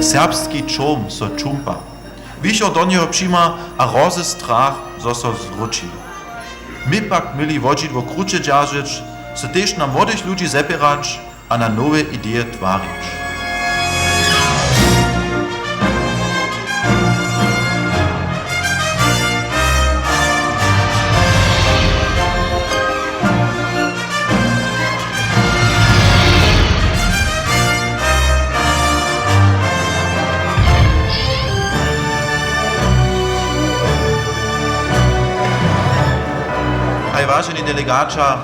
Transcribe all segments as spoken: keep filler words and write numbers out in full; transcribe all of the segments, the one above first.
Serbski čołm so čumpa. Wichor do njeho přima a hrozy strach, zo so zrzući. My pak měli wodźidło kruće dźeržeć, so tež na młodych ludźi zepěrać a na nowe ideje twarić. Haj, waženi delegaća,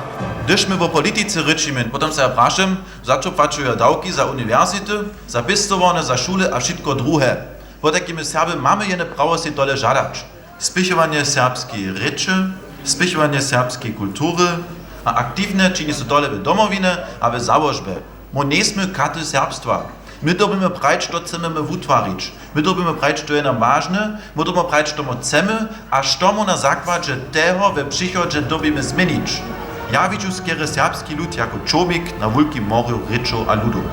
hdyž my wo politice rěčimy, potom so ja prašam, za čo płaćuja dawki za uniwersity, za pěstowarnje, za šule a wšitko druhe? Potajkim my Serby mamy jene prawo sej tole žadać. Spěchowanje serbskeje rěče, spěchowanje serbskeje kultury a aktiwnje čini so tole w Domowinje a w załožbje. My njejsmy katy serbstwa. My dyrbimy prajić, što chcemy my wutwarić. My dyrbimy prajić, što je nam wažne, my dyrbimy prajić, što my chcemy a što my na zakładźe teho w přichodźe dyrbimy změnić. Ja widźu skerje serbski lud jako čołmik na wulkim morju rěčow a ludow.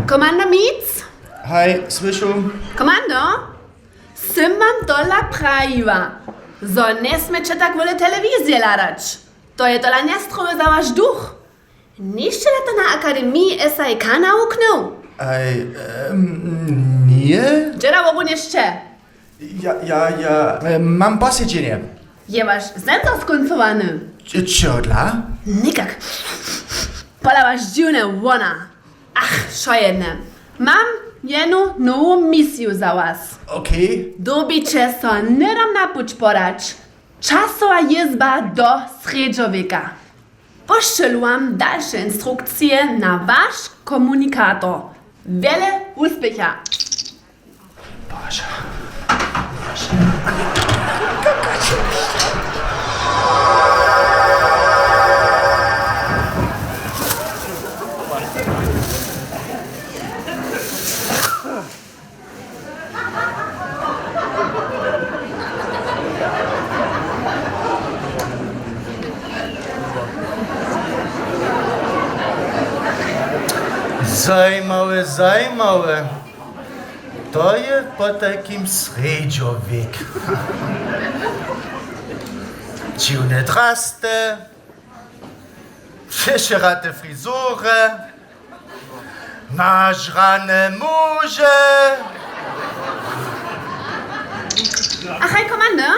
Komando Mic? Haj, słyšu. Komando, sym wam tola prajiła, zo njesměće tak wjele telewizije hladać. To je tola njestrowy za waš duch. Nješće lěto na akademiji S A E K nawuknył? Aj, em, nje. Dźe da wobu něšće? Ja, ja, ja, em, mam posedźenje. Je waš sensor skóncowany? Č-, čehodla? Někak. Pola waš dźiwne wona. Ach, wšojedne. Mam jenu nowu misiju za was. Okej. Dyrbiće so hnydom na puć podać. Časowa jězba do Srjedźowjeka. Pošćelu wam dalše instrukcije na waš komunikator. Wjele wuspěcha! Zajimawe, zajimawe. To je potajkim Srjedźowjek. Dźiwne drasty, přešěrate frizury. Nažrane muže! A haj, komando,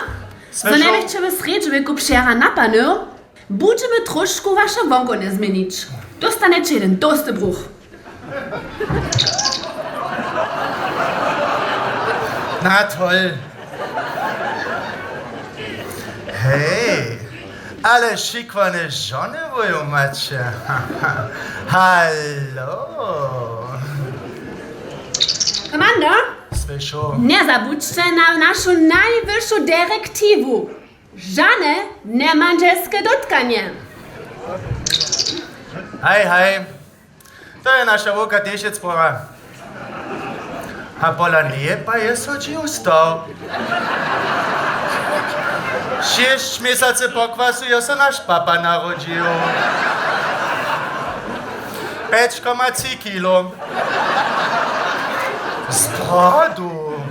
zo njeběchće w Srjedźowjeku přehra napanył, budźemy trošku waše wonkowne změnić. Dóstaneće jeden tołsty bruch. Na tol. Hej, ale šikwane žony wojo maće. Halo. Komando? Słyšu. Njezabudźće na našu najwyšu direktiwu. Žane njemandźelske dotkanje. Haj, haj. To je naša wowka tež spora. A pola njeje pa je so dźiw stał. Šěsć měsacy po kwasu je so naš papa narodźił. Pjeć koma tři kilo. Z brodu.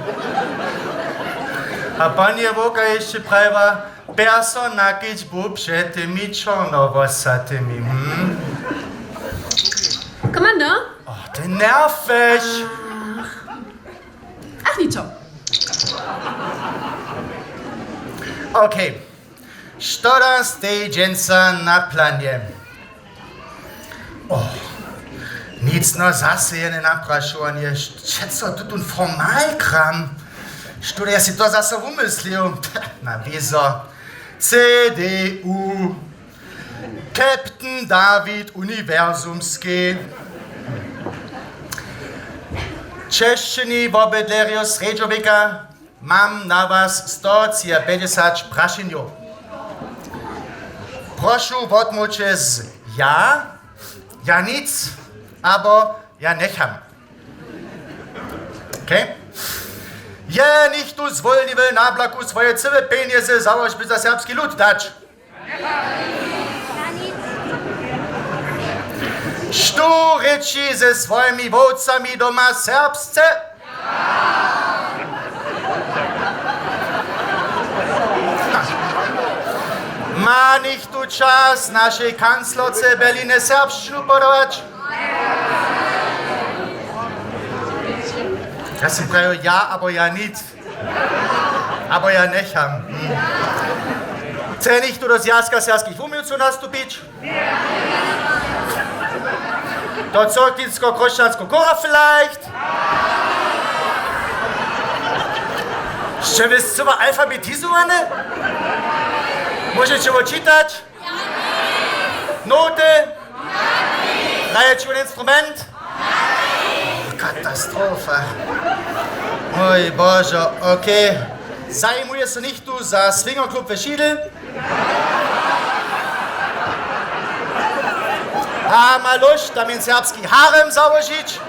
A pani je wowka hišće prajiła, Pjeso na kedźbu před tymi čornowłosatymi, hm? Komando? O, ty nerwješ! Ach, ničo. Okej. Što da steji dźensa na planje? O, nic, no, zase jene naprašowanje. Přeco tutón formalkram. Što da ja sej to zase wumyslił? Na wězo. C D U. Captain David Uniwersumski. Česćeni wobydlerjo Srjedźowjeka. Mam na was sto třiapjećdźesać prašenjow. Prošu, wotmołwće z ja, ja nic, abo ja njecham. Okej? Je něchtó zwólniły na blaku swoje cyłe pjenjezy załožby za serbski lud dać? Štó rěči ze swojimi wowcami doma serbsce? Ma něchtó čas našej kanclerce Berlinje serbšćinu podawać? Ja sym prajił ja abo ja nic. Abo ja njecham. Hm. Chce něchtó do Zwjazka serbskich wuměłcow nastupić? Do Chorklinsko-Chróšćanskow chóra vielleicht? Sće wy scyła alfabetizowany? Móžeće wo čitać? Noty? Hrajeće wón instrument? Katastrofa. Mój Božo, okej. Zajimuje so něchtó za swingerklub we Šidl? A ma lóšt tam jen serbski harem załožić?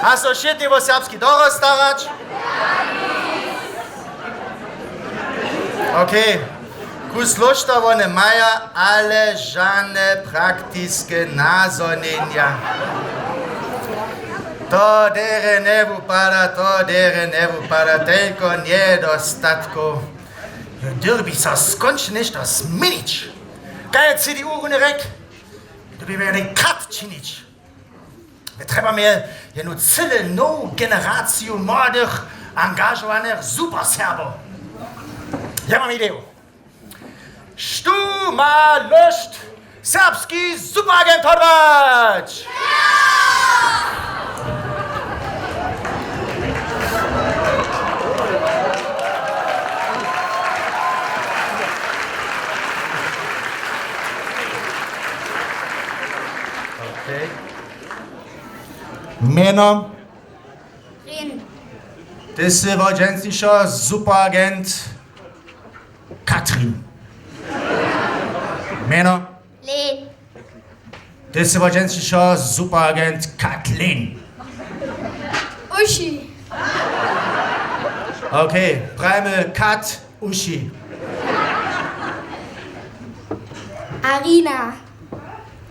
A so wšědnje wo serbski dorost starać? Okej. Kus lóšta wone maja, ale žane praktiske nazhonjenja. To derje njewupada, to derje njewupada, telko njedostatkow. Dyrbi so skónčnje něšto změnić. Kaj je C D U runje rjekł? Dyrbimy jedny kat činić. My trjebamy jednu cyle nowu generaciju młodych, angažowanych Superserbow. Ja mam ideju. Štó ma lóšt serbski superagent hodłać? Okej. Mjeno? Rin. Ty sy wot dźensnišeho superagent Katrin. Mjeno? Len. Ty sy wot dźensnišeho superagent Katlin. Uši. Okej, prajmy Kat Uši. Arina.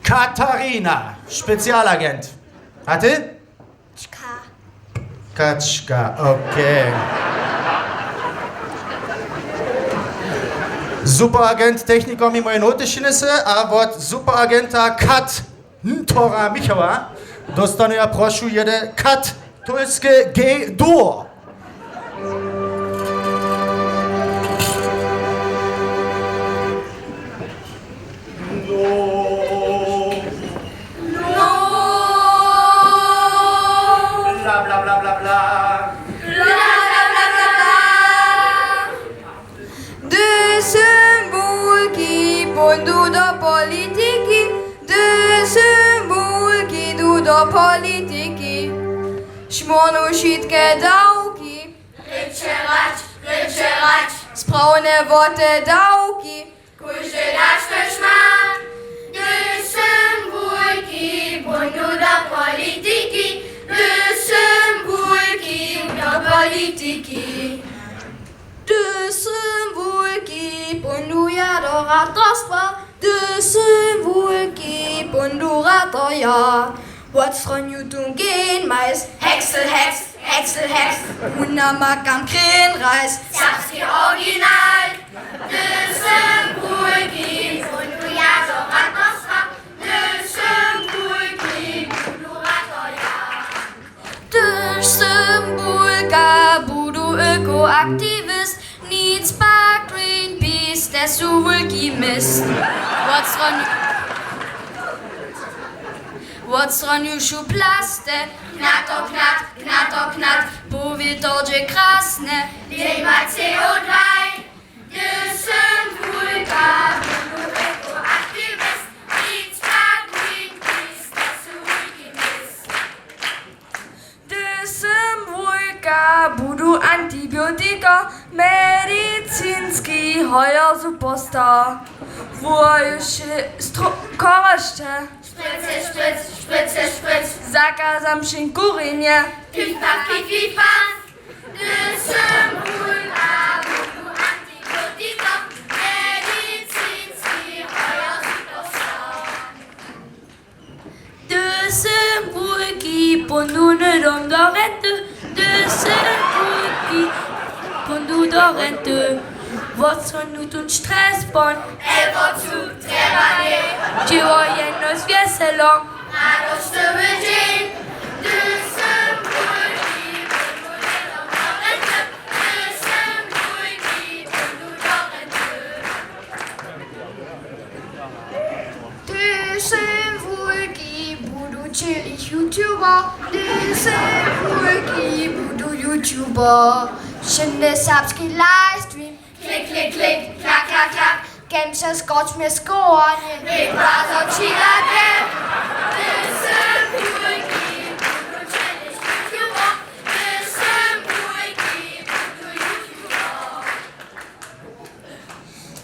Katarina, specialagent. A ty? Kačka. Kačka, okej. Superagent technikom mi moje noty šinysy a wot superagenta Kat Ntora Michała dóstanu ja, prošu, jede Kat Tólske G-Dur. Bla, bla, bla, bla, bla. Bla, bla, bla, bla, bla. Dy symbolki póńdu do politiki, dy symbolki du do politiki. Šmórnu wšitke dawki. Rěče hrać, rěče hrać. Sprawne wo te dawki. Kóždy daš, kóž ma. Dy symbolki póńdu do politiki, dy symbolki do politiki. Dy symbolki póńdu ja do ratarstwa, dy symbolki póńdu ratar ja. Wotstronju tu Genmajs, Heksel, Heks, Heksel, Heks. Wón namakam Krenrajs, serbski original. Dy symbolki póńdu ja do ratarstwa, dy symbolki póńdu ratar ja. Hdyž sym wulka, budu ökoaktiwist, nic pak Greenpeace, te su wulki měst. Wotstronju, wotstronju šuplasty, knato, knat, knato, knat, powětr dźe krasny, njema C O dwa. Hdyž sym wulka, budu ökoaktiwist, nic pak Greenpeace, te su wulki měst. Hdyž sym wulka, budu antibiotika, medicinski hojer superstar. Wuhajše stro-, chorošće. Špricy, špric, špricy, špric. Zakazam wšěm kurjenje. Pif, paf, pif, pif, paf. Hdy sym wulka, budu antibiotika, medicinski hojer super star. Hdy sym wulki, póńdu hnydom do renty. Hdy sym wulki, póńdu do renty. Wotsunutón stres pon. Ej, wotsu, trjeba njej. Dźěło jedno z wjeselom. Radosny dźeń. Hdy sym wulki, póńdu hnydom do renty. Hdy sym wulki, póńdu do renty. Hdy sym wulki, budu ćělić YouTuber. Hdy sym wulki, budu YouTuber. Wšědny serbski livestream. Klik, klik, klik, klak, klak, klak. Kemše skočmy z kołanje. Big Brother, Chila Gang. Hdy sym wulki, budu ćělić YouTuber. Hdy sym wulki, budu YouTuber.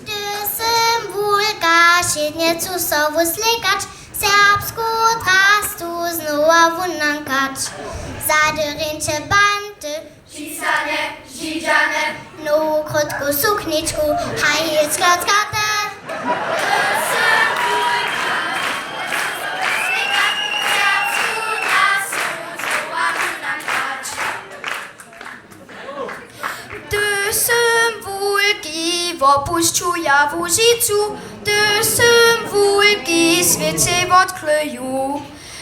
Hdy sym wulka, wšědnje chcu so wuslěkać, serbsku drastu znowa wunankać. Zadyrjeńće banty, pisanje, židźanje, nowu krótku sukničku, high heels, klockaty. Hdy sym wulka, wšědnje chcu so wuslěkać, serbsku drastu znowa wunankać. Hdy sym wulki, wopušću ja Łužicu. Hdy sym wulki, swět sej wotkryju.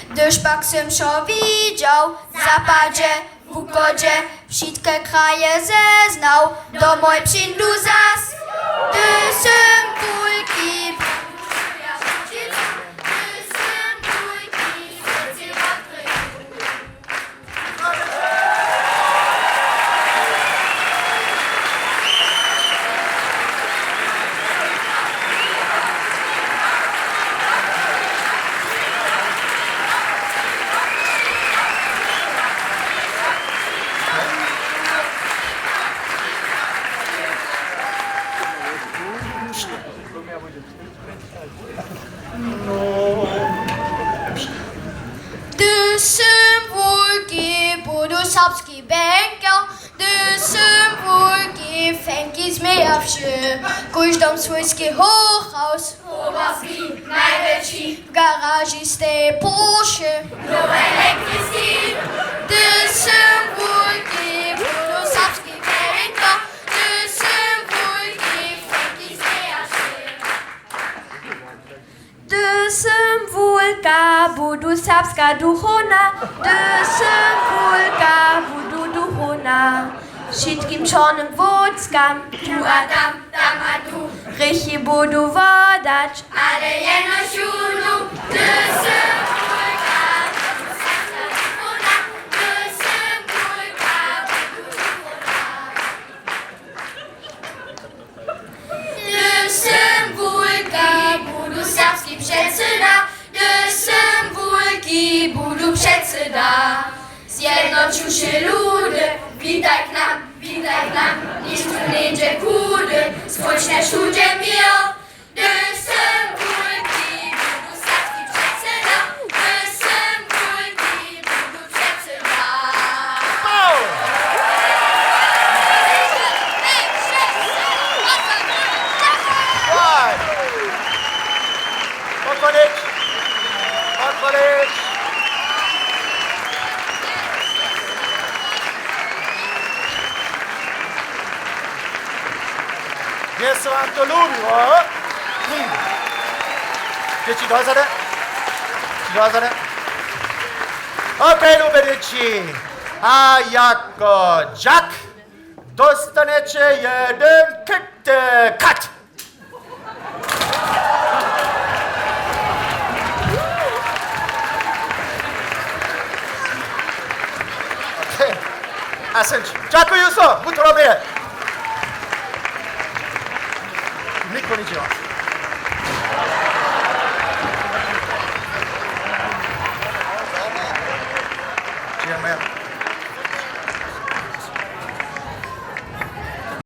Hdyž pak sym wšo widźał, w Zapadźe, w Wuchodźe, wšitke kraje zeznał, domoj přińdu zas. Hdy sym wulki, wopušću ja Łužicu. Hdy sym wulki, swět sej wotkryju. Hdy sym wulki, budu serbski banker. Hdy sym wulki, fenki změja wšě. Kóždom swójski Hochhaus. Oberski, najwjetši. W garaži stej Porsche. Nowy elektriski. Hdy sym wulki, budu serbski banker. Hdy sym wulki, fenki změja wšě. Hdy sym wulka, budu serbska duchowna. Hdy sym wulka, budu duchowna. Wšitkim čornym wótčkam, tu a tam, tam a tu, hrěchi budu wodać. Ale jenož jónu. Hdy sym wulka, budu serbska duchowna. Hdy sym wulka, budu duchowna. Hdy sym wulki, budu serbski předsyda. Hdy sym wulki, budu předsyda. Zjednoću wše ludy, witaj k nam, witaj k nam. Nichtó njeńdźe chudy, spočnje wšudźe měr. Hdy sym wulki, budu serbski předsyda. Hdy sym wulki, budu předsyda. Pochwalić! Pochwalić! Mnje so wam to lubiło. Dźěći dozady. Dozady. Okej, lube dźěći. A jako dźak dostaneće jedyn Kit Kat. A syn, dźakuju so, wutrobje. Niko nic dźěła.